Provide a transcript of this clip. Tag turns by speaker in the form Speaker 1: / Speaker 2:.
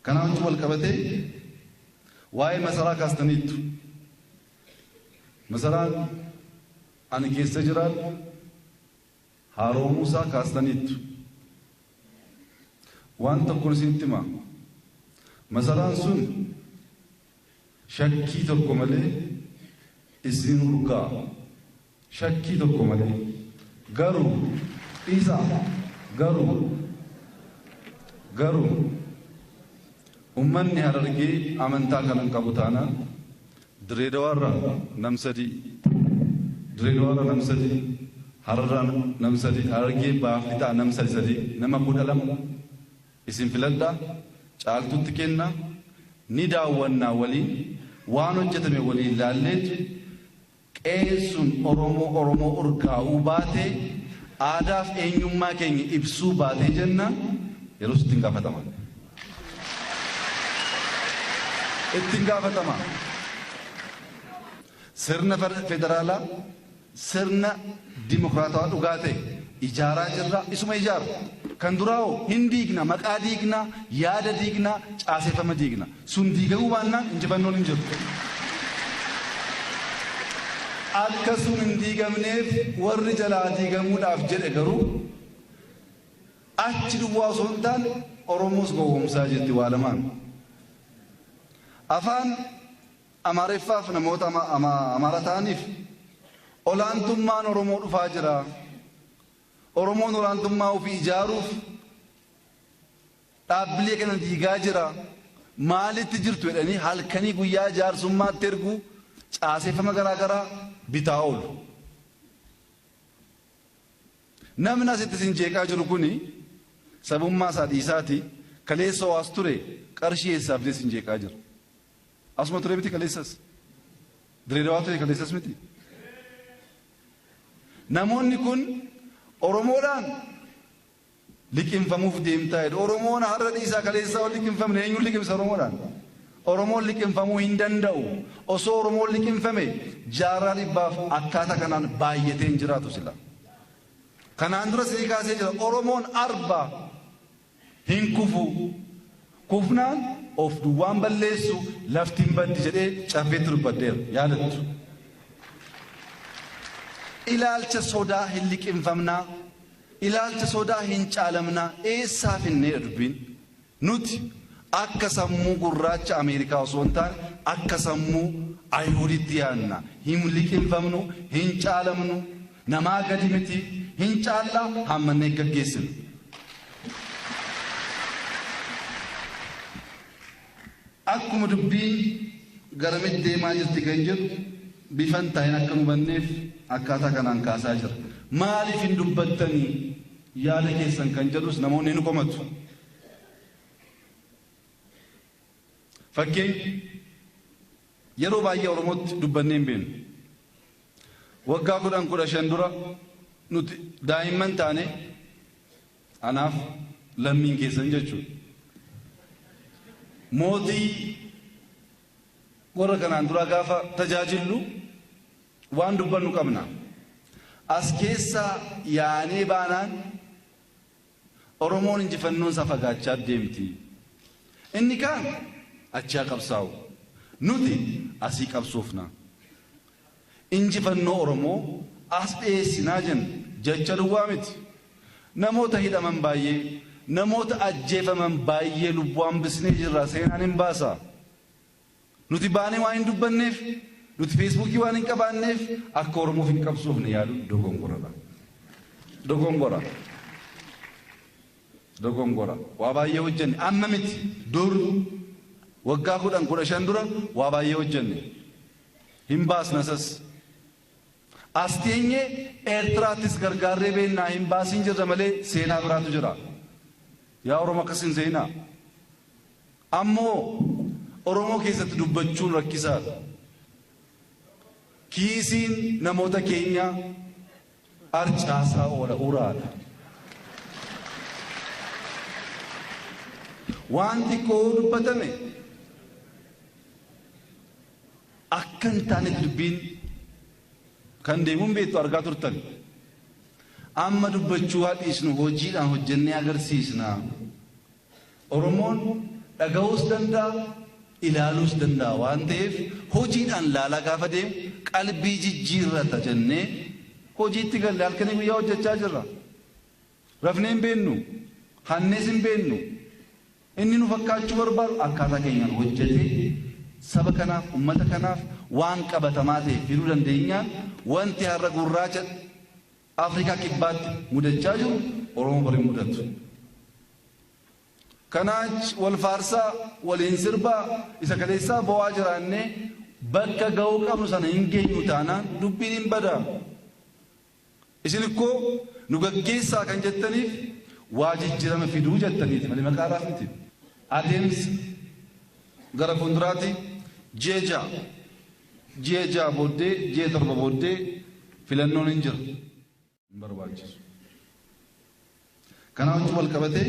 Speaker 1: Kanaa wajjin wal qabatee waa'ee masaraa kaastaniittu. Masaraan ani keessa jiraadhu haaroomuusaa kaastaniittu. Waan tokkon isinitti hima. Masaraan sun shakkii tokko malee isin urgaa'a. Shakkii tokko malee. Garuu dhiisaa garuu garuu ummanni Harargee amantaa kana hin qabu taanaan Direedawaarraa nam 3, Direedawaarraa nam 3, Hararraa nam 3, Harargee baaf lixaa nam 3 3 nama 12 isin filadhaa Caaltuutti kennaa ni daawwannaa waliin waan hojjetame waliin laalleetu Qe'een sun Oromoo Oromoo urgaa'uu baatee, aadaaf eenyummaa keenya ibsuu baatee jennaan yeroos ittiin gaafatama. Ittiin gaafatama. Sirna federaalaa, sirna dimokiraatawaa dhugaa ta'e ijaaraa jirra, isuma ijaarra. Kan duraa hoo hin diigna, maqaa diigna, yaada diigna, caaseeffama diigna. Sun diigamuu baannaan injifannoon hin jiru. Akka sun hin diigamneef warri jalaa diigamuudhaaf jedhe garuu achi duwwaa osoo hin taane Oromoos gowwoomsaa jirti waa lamaan. Afaan Amaareffaaf namoota Amaara ta'aniif olaantummaan Oromoo dhufaa jira. Oromoon olaantummaa ofii ijaaruuf dhaabbilee kana diigaa jira. Maalitti jirtu jedhanii halkanii guyyaa jaarsummaatti erguu caaseeffama garaa garaa bitaa oolu. Namni asitti isin jeeqaa jiru kuni sabummaa isaa dhiisaati kaleessa ho'aas ture qarshii eessaa fidee isin jeeqaa jira. Asuma ture miti kaleessas. Direedawaa ture kaleessas miti. Namoonni kun Oromoodhaan liqimfamuuf deemtaa jedhu. Oromoon har'a dhiisaa kaleessaa ol liqimfamne eenyuun liqimsa Oromoodhaan? Oromoon liqimfamuu hin danda'u. Osoo Oromoon liqimfame jaarraa dhibbaaf akkaataa kanaan baay'atee hin jiraatu sila. Kanaan dura sii kaasee jira. Oromoon arba hin kufu. Kufnaan of duwwaan balleessu lafti hin baddi jedhee caffeetti dubbadheera. Yaadattu. Ilaalcha sodaa hin liqimfamnaa. Ilaalcha sodaa hin caalamnaa eessaa finneedha dubbiin. Nuti akka sammuu gurraacha Ameerikaa osoo hin taane akka sammuu Ayihuuditti yaadna. Hin liqimfamnu, hin caalamnu, namaa gadi miti, hin caalla haammannee gaggeessina. Akkuma dubbiin garamitti deemaa jirti kan jedhu bifa hin taa'in akka hin hubanneef akkaataa kanaan kaasaa jira. Maaliif hin dubbattanii yaada keessan kan jedhus namoonni ni komatu. Fakkeenya yeroo baay'ee Oromootti dubbannee hin beeknu. Waggaa 10 15 dura nuti daa'imman taane Anaaf lammiin keessan jechuudha. Mootii warra kanaan duraa gaafa tajaajillu waan dubbannu qabna. As keessaa yaanee baanaan Oromoon injifannoon isaa fagaachaa deemti. Inni kaan achi haa qabsaa'u. Nuti asii qabsoofna. Injifannoo Oromoo as dhiyeessinaa jenna. Jecha duwwaa miti. Namoota hidhaman baay'ee, namoota ajjeefaman baay'ee lubbuu hambisnee jirra. Seenaan hin baasa. Nuti baanee waan hin dubbanneef, nuti feesbuukii waan hin qabaanneef akka Oromoof hin qabsoofne yaaduun dogongoradha. Dogongora. Dogongora. Waa baay'ee hojjenne. Amma miti. Dur waggaa 10 15 dura waa baay'ee hojjenne. Hin baasna isas. As teenyee Eertiraattis gargaarree beennaa hin baasiin jirra malee seenaa biraatu jira. Yaa Oromoo akkas hin seenaa. Ammoo Oromoo keessatti dubbachuun rakkisaadha. Kiisiin namoota keenyaa arcaasaa oola uraadha. Waan xiqqoo dubbatame Akka hin taanetti dubbiin kan deemu hin beektu argaa turtan. Amma dubbachuu haa dhiisnu hojiidhaan hojjennee agarsiisna. Oromoon Dhaga'uus danda'a, ilaaluus danda'a waan ta'eef, hojiidhaan laalaa gaafa deemu qalbii jijjiirrata jennee hojiitti galle. Halkanii guyyaa hojjechaa jirra. Rafnee hin beennu, hannees hin beennu. Inni nu fakkaachuu barbaadu akkaataa keenyaan hojjetee saba kanaaf, ummata kanaaf waan qabatamaa ta'e fiduu dandeenyaan, wanti har'a gurraacha Afrikaa Kibbaatti mudachaa jiru Oromoo bari mudatu. Kanaach wal faarsaa, waliin sirbaa, isa kaleessaa bo'aa jiraannee bakka ga'uu qabnu sana hin geenyu taanaan dubbiin hin badaa. Isin ikkoo nu gaggeessaa kan jettaniif waa jijjiirama fiduu jettaniiti malee maqaadhaaf miti. Adeemsa gara fuulduraatti ji'a 6, ji'a 6 booddee, ji'a 7 booddee filannoon hin jira. Hin barbaachisu. Kanaa wajjin wal qabatee